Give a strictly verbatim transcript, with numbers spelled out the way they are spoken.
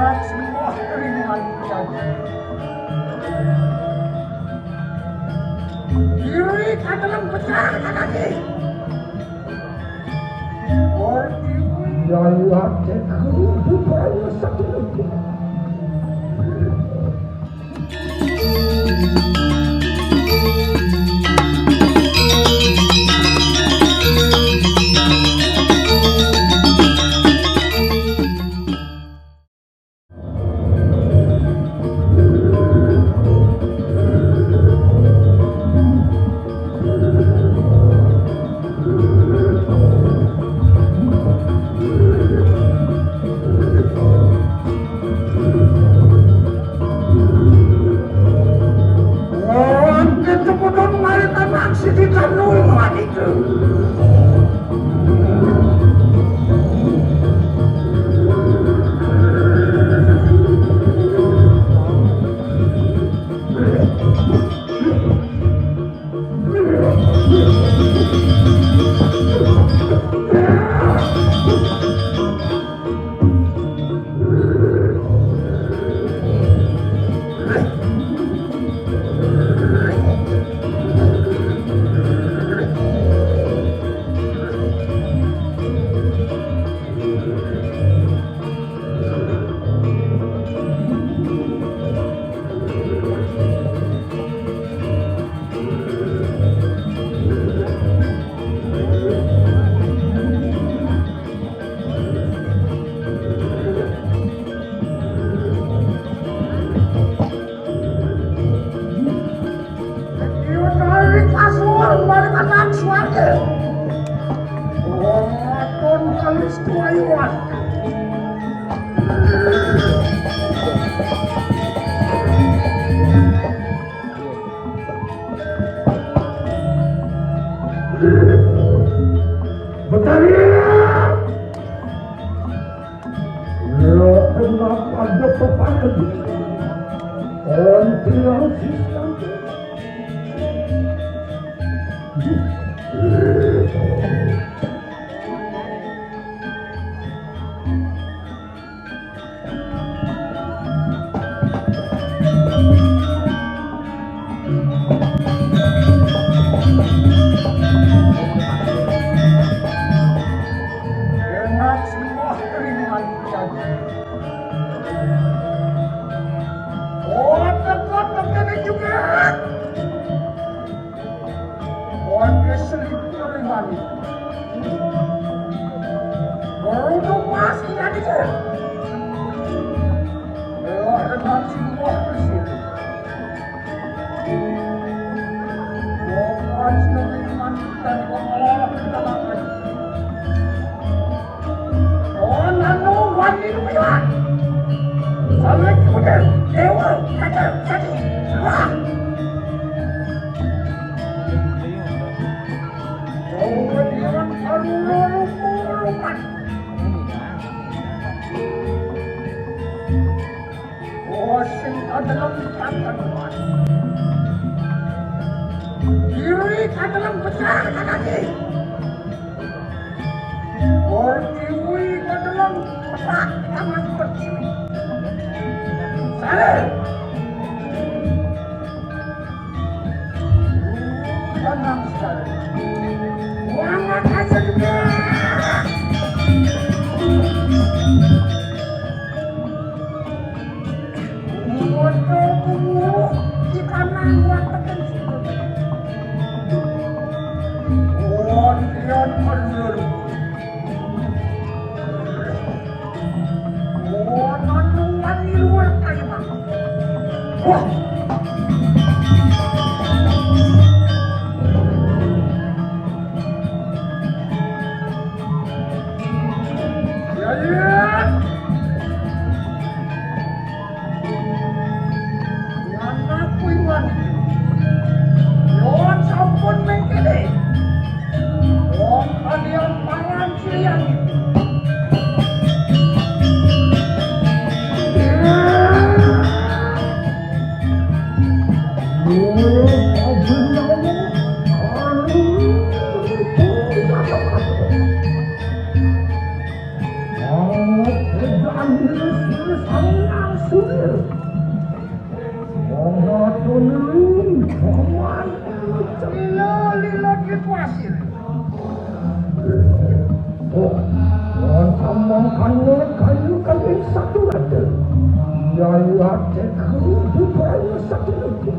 Semua kerinduan terjadi. Diri ka dalam pecah ka kaki. Pertiwi. Yaitu kehidupan satu. Wong kecepatan mari tenang siti kanu iku. Iwet hari kasur, balik anak suarga. Wong aton kalis tuayuan. Betari! Lo kenapa ada pepakan? Ontilang sistem. Enak semua keringat jadi. Otak-otak ini juga. Oke, selip keringat. Beruntung mas tidak bisa. Enak semua di sini. Oh, sing ka dalam pecah ka dalam. Diri ka dalam pecah ka kaki. Pertiwi ka dalam pecah tangan pertiwi. Salah. Tenang sekali. Muhammad Hasan juga. Untuk pembunuh di kanan buat tekan situ. Wonten perlu. Wonten luar luar kalimat. Wah. Ya, ya. Nganaku iman. Yon sampun mengkene. Wong kalian paran silian. Ana tunu, paman, celila-lila di pasir. Oh, mangkana kayu kaping satu rada. Yaya teka bubraya satu rada.